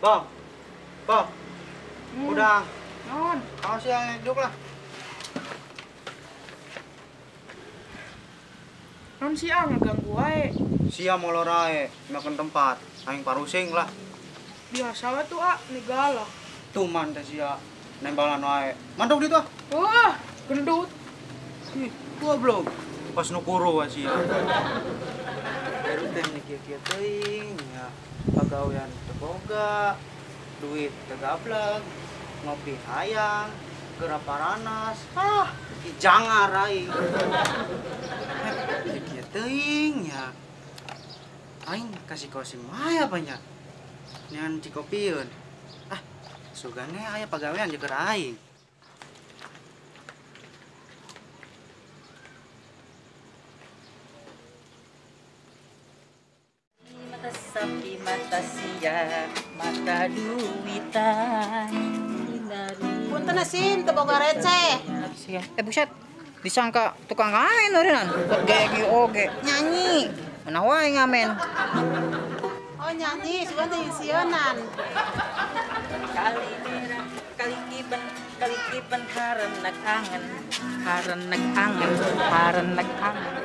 Bang, bang, udah. Non, kamu sih yang duduk lah. Non sih ah ngeganggu wae. Sia molor ae, makan tempat, aing parusing lah. Biasa lah tuh ah, negala. Tuman teh sia, nembalan wae. Mantuk ditu ah. Wah, gendut. Ih, goblok. Pas nu kuru wae sia. Baru teh kieu-kieu teuing nya. Pagawean teu boga, duit teu gablek, ngopi hayang, geura paranas. Ah, jangar aing. Kieu teuing nya. Aing kasih kosim wae apa nya? Nean cikopieun. Ah, sugane aya pagawean jeung aing. Mata sapi, mata sia, mata duitan. Punten sin, teu boga receh. Buset, disangka tukang ngamen eureunnan. Gaya kieu oge, nyanyi. Mana wae ngamen. Oh nyanyi, sugan teh sieunan. Kali merah, kali kiben, kali kiben harenek angen, harenek angen, harenek angen.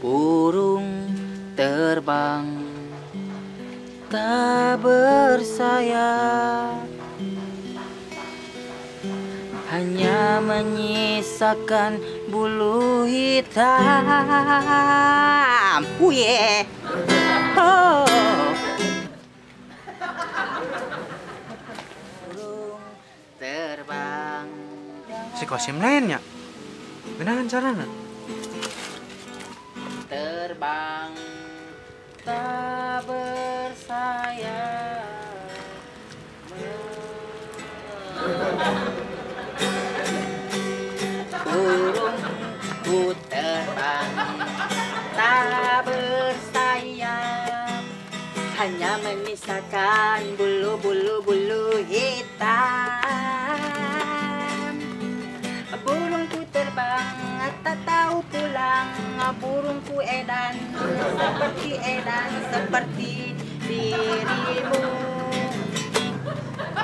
Burung terbang tak bersayap, hanya menyisakan bulu hitam. Oh yeah. Oh. Burung terbang. Si Kosim lainnya, benar carana? Terbang tak bersayap. Burungku terbang tak bersayap, hanya menyisakan bulu-bulu-bulu hitam. Burungku terbang tak tahu pulang, burungku edan seperti edan seperti dirimu.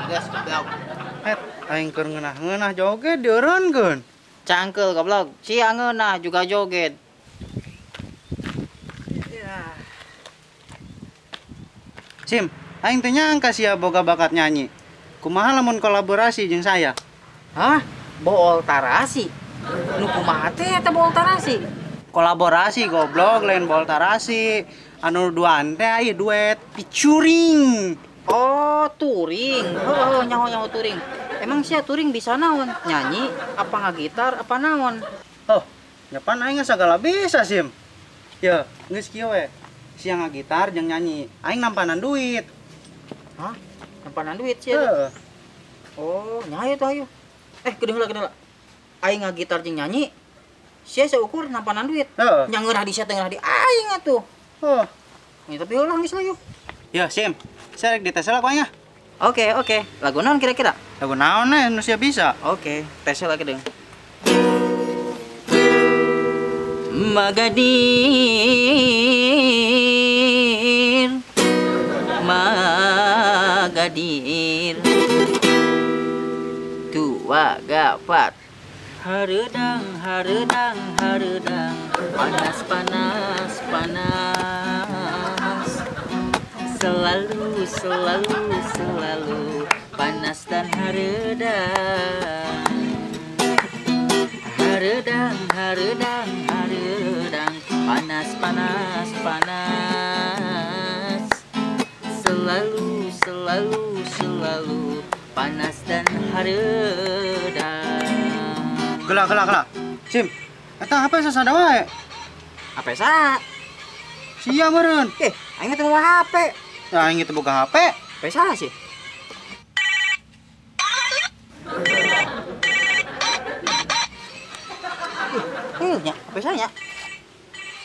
Gas goblok. Het, aing keur ngeunah-ngeunah joget dieureunkeun. Cangkel goblok, sia ngeunah juga joget. Ya. Sim, aing teu nyangka sia boga bakat nyanyi. Kumaha lamun kolaborasi jeung saya? Hah? Bool tarasi? Nu kumaha teh eta bool tarasi? Kolaborasi goblok, lain bool tarasi. Anu duaan teh aya duet featuring. Oh, touring. Heuh, nyaho-nyaho touring. Emang sia touring bisa naon? Nyanyi, apa ngagitar, apa naon? Oh, nyapan aing sagala bisa, Sim. Ya, geus kieu we. Sia ngagitar jeung nyanyi, aing nampanan duit. Hah? Nampanan duit sia? Heeh. Oh, nya ayo tuh ayo. Geudeung heula, geudeung heula. Aing ngagitar jeung nyanyi, sia seukur nampanan duit. Heeh. Nya ngeurah di sia teh ngeurah di aing atuh. Oh. Ya, tapi ulah geus lah yuk. Ya, Sim. Saya rek dites lah ku aing ah. Oke, oke. Lagu naon kira-kira? Lagu naon eh, nu sia bisa. Oke, tes lah geudeung. Magadir, Magadir, tua gapat. Hareudang, hareudang, hareudang, panas, panas, panas. Selalu, selalu, selalu panas dan hareudang. Hareudang, hareudang, hareudang, panas, panas, panas. Selalu, selalu, selalu panas dan hareudang. Gelah, gelah, gelah. Sim, eta HP sasada wae. HP sa? Sia meureun. Aing teh boga HP. Ya aing teh boga HP. HP saha sih? Nya, HP saya.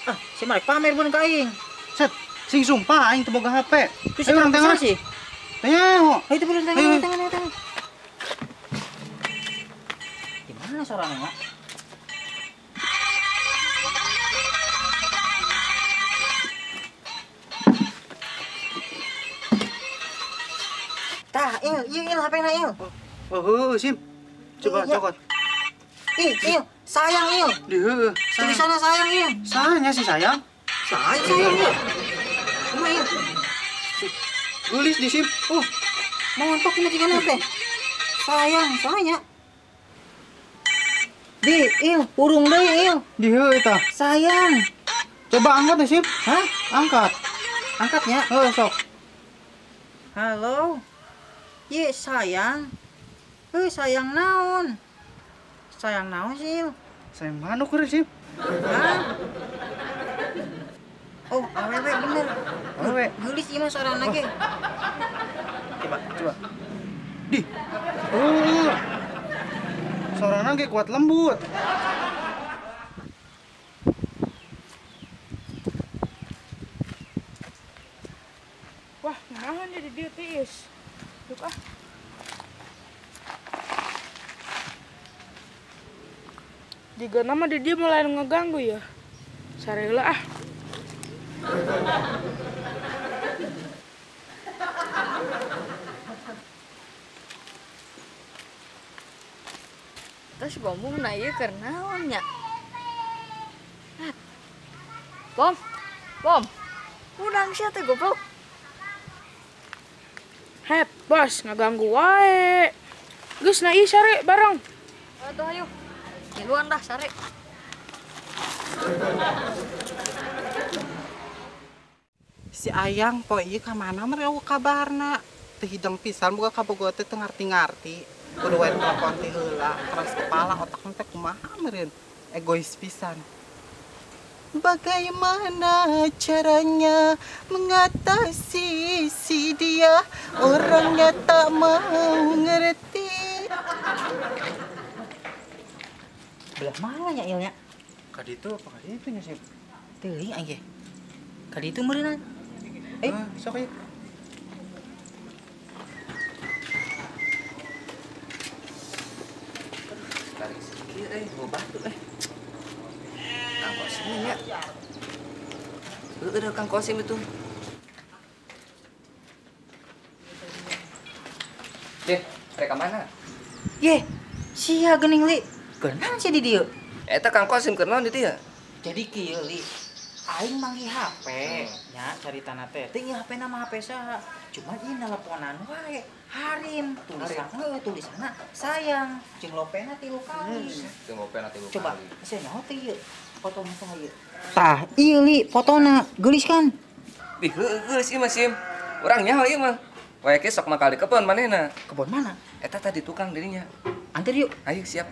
Ah, si marek pamer mun ka aing. Set, sing sumpah aing teu boga HP. Terus urang tengah sih. Tengah. Ayo teh tengah, tengah, tengah. Di mana suaranya, Mak? Tah, il, ieu il HP-na il. Oh, heueuh Sim. Coba cokot. Ih, il, sayang il. Di heueuh. Tulisanna sayang il. Sayangnya sih sayang. Sayang sayang il. Kumaha il? Geulis di Sim. Montok ini jigana teh. Sayang, sayang. Di, il, urung deui il. Di heueuh eta. Sayang. Coba angkat deh, Sim. Hah? Angkat. Angkatnya? Heuh, sok. Halo. Ye, sayang. Sayang naon? Sayang naon sih, Il? Sayang manuk euy, Sim. Hah? Oh, awewe bener. Awewe. Geulis ieu mah sorana ge. Coba, coba. Di. Oh. Sorana ge kuat lembut. Wah, naon jadi dieu tiis. Duk ah. Jika nama di dia mulai ngeganggu ya. Sareula ah. Terus bombong na ieu keur naon nya? Bom. Bom. Urang sia teh goblok. Het, bos, ngeganggu wae. Geus na ieu sare bareng. Atuh ayo. Ngiluan dah sare. Si Ayang poe ieu ka mana mere eueuh kabarna. Teu hideng pisan boga kabogoh teh teu ngarti-ngarti. Kudu wae telepon ti heula, keras kepala otakna teh kumaha meureun. Egois pisan. Bagaimana caranya mengatasi si dia, orangnya tak mau ngerti. Belah mana nya ilnya? Kaditu apa kaditu nya sih? Teuing aing ge. Kaditu meureunna. Sok ieu. Tarik sikit mau batu Kang Kosim nya. Heueuh Kang Kosim itu. Deh, rek ka mana? Ye, sia geuning li. Keunang sih di dieu. Eta Kang Kosim keur naon di dieu? Jadi kieu li. Aing manggih HP nya caritana teh. Teu ieu HP-na mah HP saha. Cuma ieu neleponan wae. Harim tulisan heueuh tulisanna sayang. Jeung lopena 3 kali. Jeung lopena 3 kali. Coba sia nyaho teh ieu. Fotona saha ieu? Tah, ieu li fotona geulis kan? Ih, heueuh geulis ieu mah Sim. Urang nyaho ieu mah. Wae ke sok mangkal di kebon manehna. Kebon mana? Eta tadi tukang dirinya. Anter yuk. Ayo siap.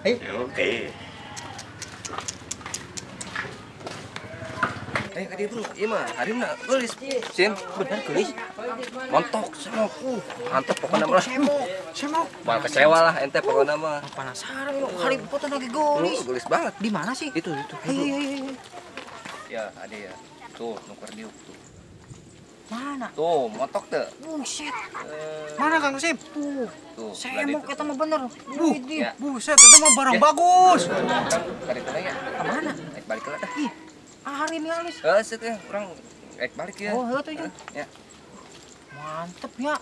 Ayo. Oke. Ayo ka dieu bro, ieu mah harimna geulis. Sim, bener geulis. Montok semok. Mantep pokona mah. Semok, semok. Moal kecewa lah ente pokona mah. Penasaran lu, harim foto lagi geulis. Geulis banget. Di mana sih? Itu, itu. Ayo. Ya, ada ya. Tuh, nuker diuk tuh. Mana? Tuh, montok teu. Buset. Mana Kang Sim? Tuh. Tuh, semok eta mah bener. Ya. Buset, itu mah barang bagus. Kang, kaditu nya. Ka mana? Naik balik heula dah. Ih, harim ya alus. Heuh, seut ya, urang naik balik ya. Oh, heuh tuh, Jung. Ya. Mantep ya.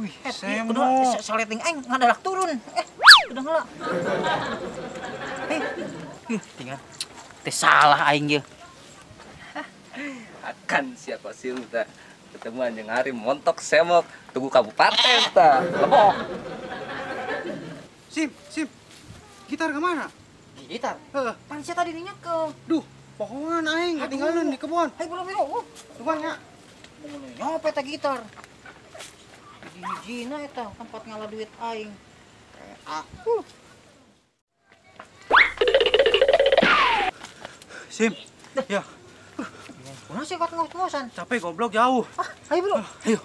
Wih, semok. Kudu saleting aing ngadalak turun. Udah heula. Ih, tinggal. Teh salah aing ye. Akan siapa sih teh ketemuan jeung harim montok semok tugu kabupaten tah lebok. Sim, Sim. Gitar kemana? Gitar? Heeh. Pan sia tadi nyekel. Duh, pohoan aing ketinggalan di kebon. Ayo belum belum. Tuan nya. Nyopet eta gitar. Hiji-hijina eta tempat ngala duit aing. Aku. Sim. Ya. Kunaon sih kot ngos-ngosan? Capek goblok jauh. Ah, ayo bro. Ayo.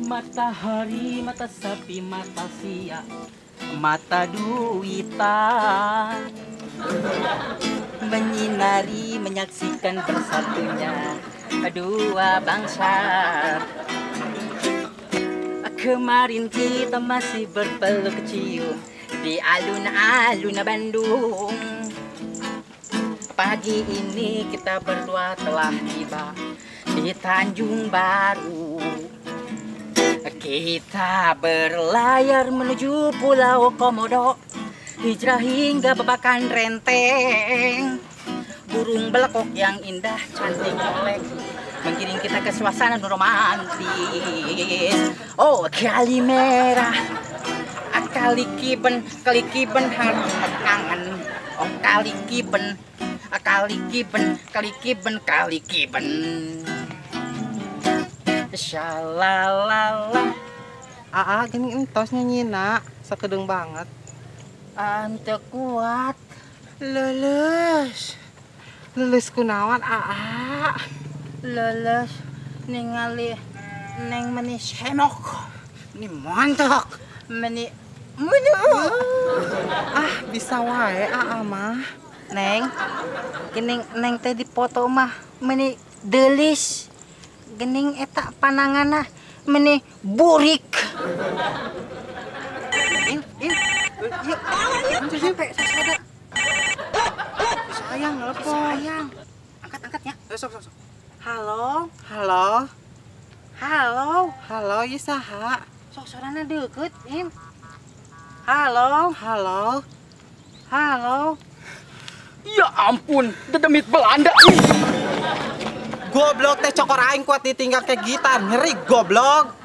Matahari, mata sapi, mata sia, mata duitan menyinari, menyaksikan bersatunya dua bangsa. Kemarin kita masih berpeluk cium di alun-alun Bandung. Pagi ini kita berdua telah tiba di Tanjung Baru. Kita berlayar menuju Pulau Komodo, hijrah hingga Babakan Renteng. Burung belekok yang indah, cantik molek, menggiring kita ke suasana romantis. Oh, kali merah, kali kiben harus kangen. Oh, kali kiben, kali kiben, kali kiben, kali kiben. Shalalala. Aa, gini entos nyanyina, sakedeung banget. Ante kuat. Leuleus. Leuleus kunaon, aa? Leuleus ningali neng meni semok. Meni montok, meni menu. Ah, bisa wae aa mah. Neng, gening neng teh dipoto mah meni delis. Gening eta pananganna meni burik. In, yuk, sampai sada. Sayang nelpon. Sayang. Angkat ya. Sok. Halo. Halo. Halo. Halo, ieu saha? Sok sorana deukeut, In. Halo. Halo. Halo. Ya ampun, dedemit Belanda. Goblok teh cokor aing kuat ditinggal ke gitar, nyeri goblok.